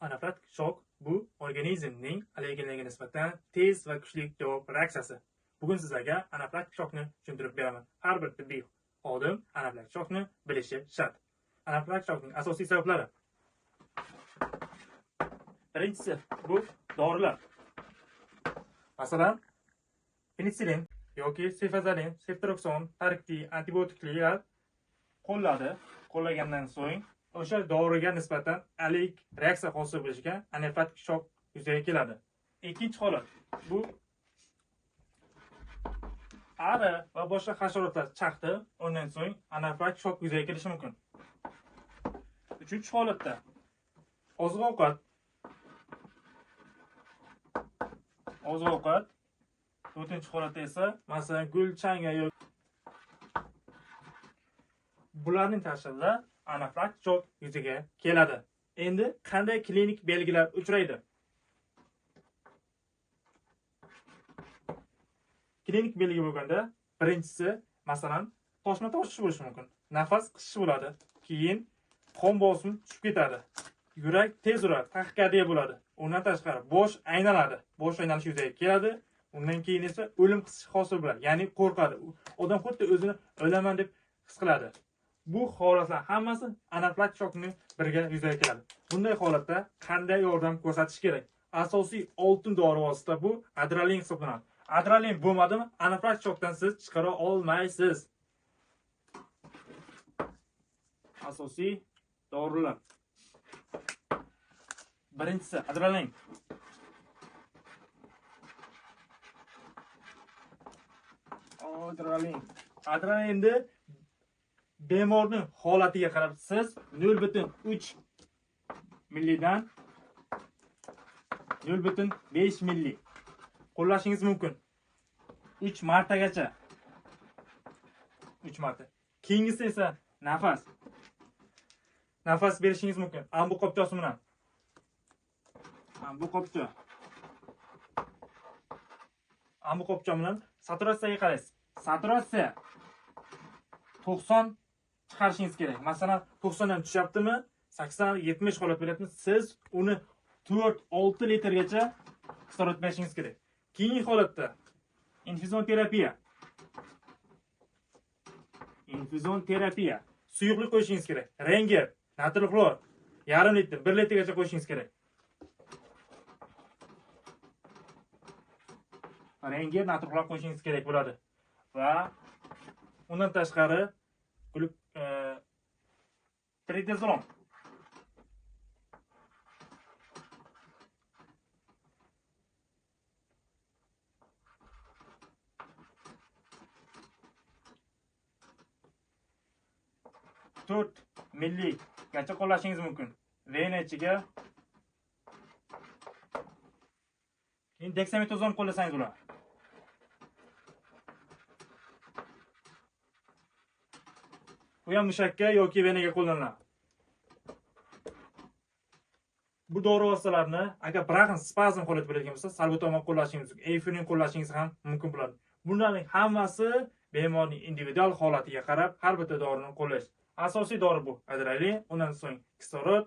Anafilaktik shok bu organizmning allergenlarga nisbatan tez va kuchli javob reaksiyasi. Bugun sizlarga anafilaktik shokni tushuntirib beraman. Har bir tibbiy xodim anafilaktik shokni bilishi shart. Anafilaktik shokning asosiy sabablari. Birinchisi bu dorilar. Masalan, penicillin yoki sefazolin, seftriakson, tarikli antibiotiklar qo'lladi. Qo'llagandan so'ng o'sha doriga nisbatan allergik reaksiya hosil bo'lishiga anafilaktik shok yuzaga keladi. Ikkinchi holat bu ari va boshqa hasharotlar chaqdi, undan so'ng anafilaktik shok yuzaga kelishi mumkin. Uchinchi holatda oziq-ovqat, to'rtinchi holatda esa masalan gul, changa yoki bularning ta'sirida anafilaktik shok yuzaga keladi. Endi qanday klinik belgilar uchraydi? Klinik belgi bo'lganda birinchisi masalan toshma toshishi bo'lishi mumkin. Nafas qisishi bo'ladi. Keyin qon bosimi tushib ketadi. Yurak tez uradi, taxikardiya bo'ladi. Undan tashqari bosh aylanadi. Bosh aylanishi yuzaga keladi. Undan keyin esa o'lim hissi hosil bo'ladi. Ya'ni qo'rqadi. Odam xuddi o'zini o'laman deb his qiladi. Bu holatlar hammasi anafilaktik shokni birga yuzaga keladi. Bunday holatda qanday yordam ko'rsatish kerak? Asosiy oltin dori vosita bu adrenalin hisoblanadi. Adrenalin bo'lmadimi, anafilaktik shokdan siz chiqara olmaysiz. Asosiy dorilar. Birinchisi adrenalin. Adrenalinni bemorning holatiga qarab siz 0,3 millidan 0,5 milli qo'llashingiz mumkin. 3 martagacha. 3 marta. Keyingisi esa nafas. Nafas berishingiz mumkin. Ambu qopchasi bilan. Ambu qopcha. Ambu qopcha bilan saturatsiyaga qaraysiz. Saturatsiya 90 chiqarishingiz kerak. Masalan, 90 dan tushyaptimi? 80, 70 holat beryaptimi? Siz uni 4-6 litrgacha kislorod berishingiz kerak. Keyingi holatda infuzion terapiya. Infuzion terapiya. Suyuqlik qo'yishingiz kerak. Renger, natriy xlor, yarim litr, 1 litrgacha qo'yishingiz kerak. Renger, natriy xlor qo'yishingiz kerak bo'ladi. Va undan tashqari prednizolon. To'rt milligacha qo'llashingiz mumkin. Vena ichiga keyin deksametazon qo'llasangiz bo'ladi. Bu ham mushakka yoki venaga qo'llaniladi. Bu dori vositalarini agar bronx spazm holati bo'ladigan bo'lsa, salbutamol qo'llashingiz mumkin, efedrin qo'llashingiz ham mumkin bo'ladi. Bularning hammasi bemorning individual holatiga qarab har bitta dorini qo'llash. Asosiy dori bu adrenalin, undan so'ng kislorod.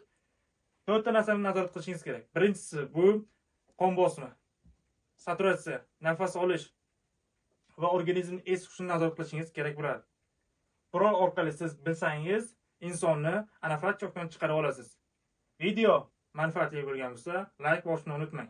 To'rtta narsani nazorat qilishingiz kerak. Birinchisi bu qon bosimi, saturatsiya, nafas olish va organizmning es hushini nazorat qilishingiz kerak bo'ladi. Biror orqali siz bilsangiz, insonni anafilaktik shokdan chiqara olasiz. Video manfaatli bo'lgan bo'lsa, like bosishni unutmang.